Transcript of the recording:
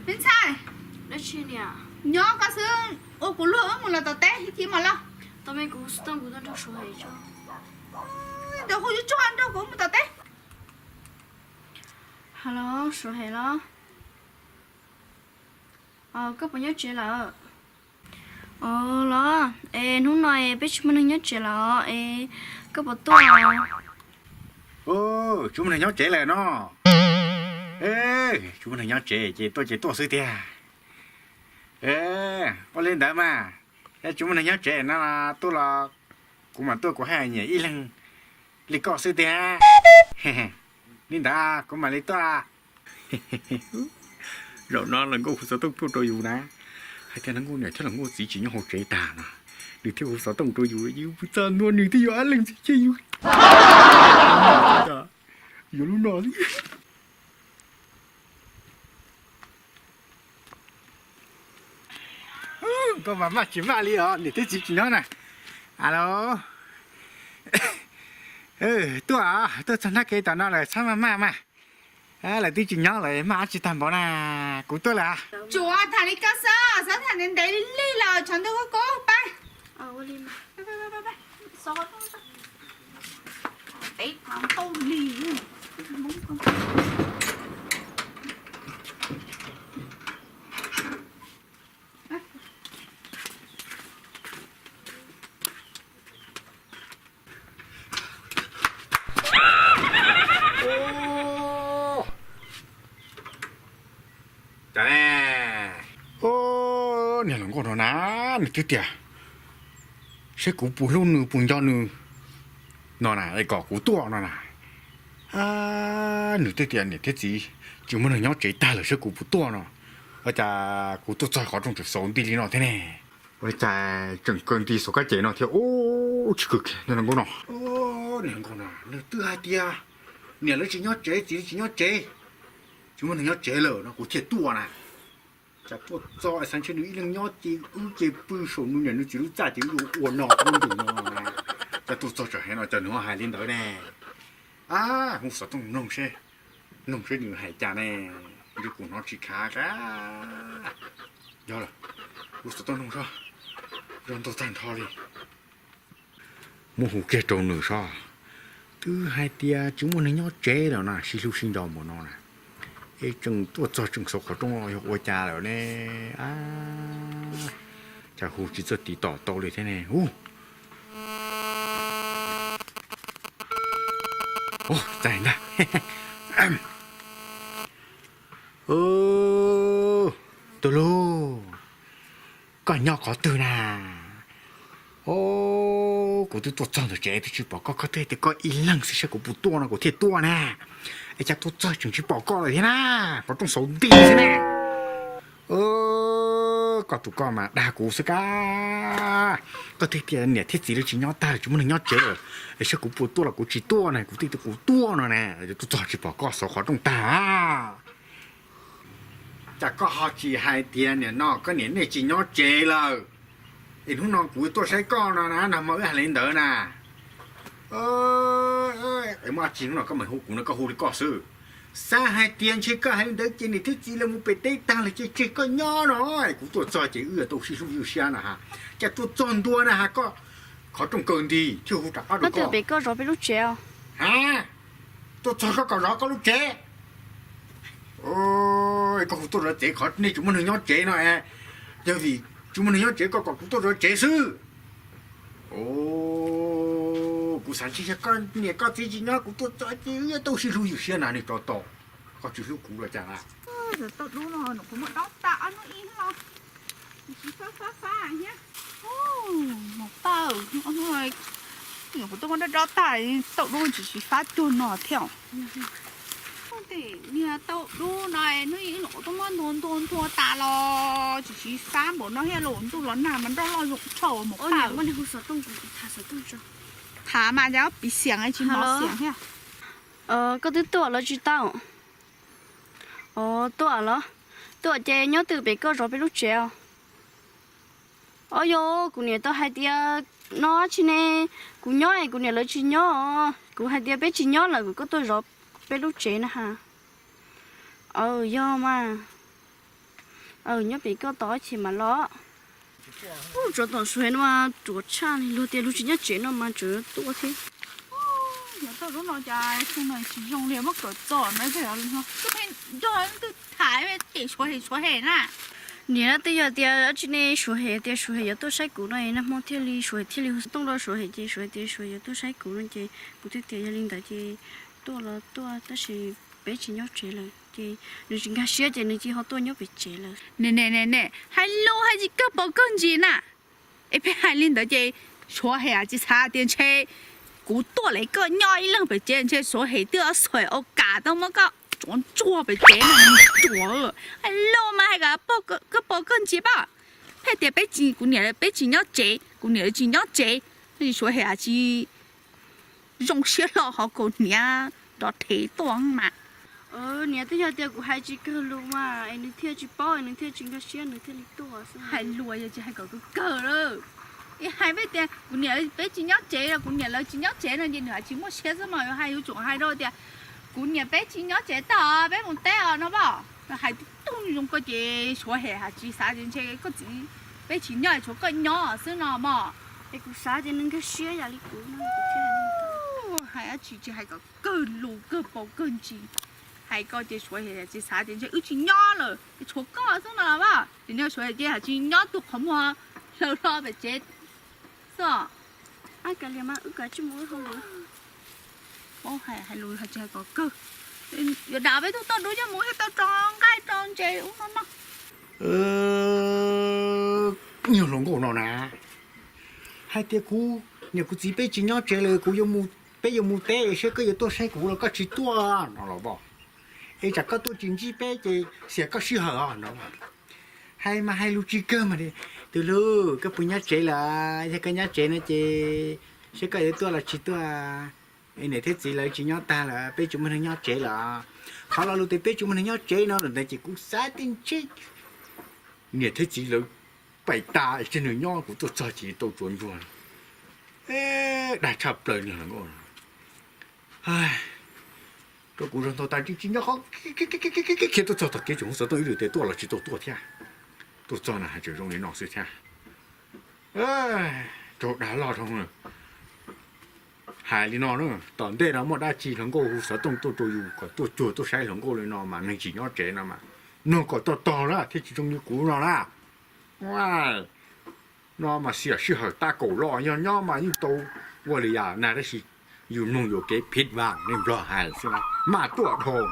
Me ntxhais, nyob koj xwb, ua kuv luag wb mus los tom teb ib chim mas los. Ntawd hu yuv tsuag nrog kuv mus tom teb. Halo, Suav Hem los? Koj puas nyob tsev lawm? Los, es hnub no peb tsis muaj neeg nyob tsev lawm es koj puas tuaj? Tsis muaj neeg nyob tsev lawm no. Tsis muaj neeg nyob tsev ces tuaj ces tuaj xwb tiag. Ua li ntawd mas, yog tsis muaj neeg nyob tsev no tuaj los kuv mam tuaj, kuv haj nyiam ib leeg li koj xwb tiag. Li ntawd kuv mam li tuaj. Zaum no los nkauj hu xov tooj tuaj rau yus na, hais tias los nkauj niam thiab los nkauj txiv tsis nyob hauv tsev tag no, nws thiaj hu xov tooj rau yus, yus puas txog ntua nws thiaj yuav ab leeg txiv ces yus, yus lub no. Koj mas maj tsis maj li os, niam thiab txiv tsis nyob na. Alo, tuaj, tuaj txog hnab ke tom no lawm, txhob maj maj mas. Lawv twb tsis nyob lawm, maj dab tsi tag npaum na. Kuv tuaj lawm. Tsuav tham li koj xwb, txhob tham ntev ntev li lig los tshav ntuj kub kub, pab. Niag hluas nkauj no na, nws twb tias saib kuv puas hlub nws puas nco nws no na, es kom kuv tuaj no na. Nws twb tias niam thiab txiv tsis muaj neeg nyob tsev tag lawm, saib kuv puas tuaj no. Ua cas kuv tuaj txog qhov rooj tseem xauv nti li no thiab ne? Ua cas tseem kaw nti xauv kab ces no thiab, tsis kawg kiag niag hluas nkauj no. Niag hluas nkauj no nws twb hais tias niam lawv tsis nyob tsev, txiv lawv tsis nyob tsev, tsis muaj neeg nyob tsev lawm no kuv thiaj tuaj na. Cas tuaj txog xav ntshe nws ib leeg nyob ces wb ces pw saum nws niam nws txiv lub txaj ces wb ua no ua ntus no. Cas tuaj txog tseem hais no, cas nws ho hais li ntawd ne? Hu xov tooj noog seb, noog seb nws hais cas ne, ntshe kuv hnov tsis khav a. Yog lawm, hu xov tooj noog seb, zoo ntuag tag nrho li. Muab hu kiag rau nws seb, twb hais tias tsis muaj neeg nyob tsev lawm na, sib hlub sib nco npaum no na, es tseem tuaj txog tseem xauv qhov rooj los yog ua cas lawm ne? Cas hu tsis txawj tiv tom tau li thiab ne? Hu, txais ntag. Tuaj lauj, koj nyob qhov twg na? Kuv twb tuaj txog ntawm tsev twb tsis pom koj, koj twb tias koj ib leeg xwb, saib kuv puas tuaj no kuv thiaj tuaj na. Es cas tuaj txog tseem tsis pom koj lawm thiab na? Qhov rooj xauv nti xwb na. Koj tus koj mas dag kuv xwb kab. Koj twb tias niam thiab txiv lawv tsis nyob tag, tsis muaj neeg nyob tsev lawm, es saib kuv puas tuaj los kuv tsis tuaj na, kuv twb tias kuv tuaj no na, tuaj txog tsis pom koj xauv qhov rooj tag. Cas koj ho tsis hais tias nim no koj niam nej tsis nyob tsev lawm, es hnub no kuv tuaj saib koj no na, nag hmo wb hais li ntawd na. Es muaj dab tsi hnub no koj mam hu kuv no, koj hu li koj xwb. Xav hais tias ntshe koj hais li ntawd ces niam thiab txiv lawv mus pem teb tag lawm ces tseg koj nyob no, kuv tuaj txog ces wb yuav tau sib hlub sib sia no ha. Cas tuaj txog ntua na ha, koj qhov rooj kaw nti thiaj hu rov qab rau koj. Pem koj zov peb lub tsev os. Ha, tuaj txog koj kom zov koj lub tsev. Koj hu tuaj zov tsev qhov nej tsis muaj neeg nyob tsev no, yog vim tsis muaj neeg nyob tsev koj kom kuv tuaj zov tsev xwb. Kuv xav ntshe yog koj niam koj txiv tsis nyob, kuv tuaj txog ces wb yuav tau sib hlub yws siab na, niag tsov tom. Koj tsis hlub kuv los cas na? Tau dub no kuv muab dob tas ob hnub ib los tsis fab fab fab thiab. Mus pawg, kuv tuaj muab dob dob tas, tau dub tsis tsis fab cuag no thiab. Niag tau dub no hnub ib los kuv tuaj muab nthua nthua nthua tas los tsis tsis fab npaum no thiab, los ntuj los nag mas nroj loj zoo tshaj mus pawg. Thav mas cas piv xiam tsis mov xiam thiab. Koj twb tuaj los tsis tau? Os, tuaj los? Tuaj ces nyob twg pem koj zov peb lub tsev os? Os yog, kuv niam tau hais tias no tsis ne, kuv nyob es kuv niam lawv tsis nyob os. Kuv hais tias peb tsis nyob lawm kuv koj tuaj zov peb lub tsev na ha. Aw, yog mas. Nyob pem koj tos ib chim mam los. Ub, tsov tom Suav hev no mas ruam tshaj li, luag tias luag tsis nyob tsev no mas tsov tuaj thiab. Yog tau lub no cas xyoo no tsis zoo li, muab kawm txom na, yog twb tham ces Suav hem Suav hem na. Niam, twb yog tias dab tsi ne, Suav hem tias Suav hem yuav tuaj saib kuv no, nag hmo thiaj li Suav hem thiaj li hu xov tooj rau Suav hem ces Suav hem tias Suav yuav tuaj saib kuv no ces kuv thiaj tias yog li ntawd ces tuaj los tuaj tab sis peb tsis nyob tsev lawm ces nws tsis nkag siab ces nws cia ho tuaj nyob pem tsev lawm. Ne ne ne ne, hais lus hais tsis kawg paus kawg ntsis na. Es peb hais li ntawd ces Suav hem tsis xav tias ntshe kuv tuaj lawm koj nyob ib leeg pem tsev ntshe Suav hem twb xuam ua kam tau muab koj tsuav ntsuag pem tsev no. Hais lus mas hais kom kawg paus kawg ntsis pab. Peb tias peb tsis, kuv niam peb tsis nyob tsev, kuv niam tsis nyob tsev, Suav hem tsis zoo siab hlo ho kaus hniav nrov rhev tuaj mas. Niam, twb yog tias kuv hais tsis kawg lus mas es nws thiaj tsis paub, nws thiaj tsis nkag siab, nws thiaj li tuaj xwb. Hais lus yog tsis hais kom kawg kawg lawm. Es hais peb tias kuv niam peb tsis nyob tsev, kuv niam lawv tsis nyob tsev no ces nws hais tsis muaj siab xwb mas yuav hais, yuav tsum hais rau tias kuv niam peb tsis nyob tsev tag, peb mus teb os no pab. Hais tug zoo koj ces Suav hem hais tsis xav tias ntshe koj txiv peb tsis nyob, tshuav koj nyob xwb no mog. Es kuv xav tias nws nkag siab yam li kuv no, hais dab tsi tsis hais kom kawg lus kawg paus kawg ntsis. Hais koj ces Suav hem tsis xav tias ntshe wb tsis nyob lawm, tshuav koj xwb no pab. Ces nyob Suav hem ces hais tsis nyob, tus qhov muag hlaws hlo pem tsev xwb. Ab, kav liam mas wb kav tsij mus wb hauj lwm. Hais lus tsis hais kom kawg. Yuav dam peb tug toj dub coj mus thiaj tau tso nqaij tso ntses ub no no. Nyuag hluas nkauj no na, hais tias kuv niam kuv txiv peb tsis nyob tsev lawm, kuv, peb yuav mus teb, seb koj yuav tuaj saib kuv los koj tsis tuaj no los pab. Es tsam koj tuaj tsis ntsib peb ces xiam koj sij hawm os no. Hais mas hais lus tsis kawg mas, tus hlub koj puas nyob tsev lawm? Yog koj nyob tsev no ces seb koj yuav tuaj los tsis tuaj. Niam thiab txiv lawv tsis nyob tag lawm, peb tsis muaj neeg nyob tsev lawm. Qhov lo lus tias peb tsis muaj neeg nyob tsev no ntawd ces kuv xav tias ntshe niam thiab txiv lawv pais tas, ntshe nws nyob, kuv tuaj txog ces tau tsuav ntsuag. Dag tshaj plaws li. Rau kuv zog ntau tas tsis nyob qhov khiav tuaj txog tom kev tseem hu xov tooj ib lwm tias tuaj los tsis tau tuaj thiab. Tuaj txog na hais tseem zoo li no xwb thiab. Raug dag loj dhau. Hais li no na, tom ntej no muaj dab tsi hluas nkauj hu xov tooj tuaj rau yus kom tuaj cuag tuaj saib hluas nkauj li no mas neeg tsis nyob tsev no mas, nug kom tog tog na thiaj tsis zoo li kuv no na. No mas xiam sij hawm tab kaum loj, yog nyob mas yeej tau ua li yam na tab sis yus mloog yuam kev phiv vam li Nplog hais xwb na, maj tuaj dhau.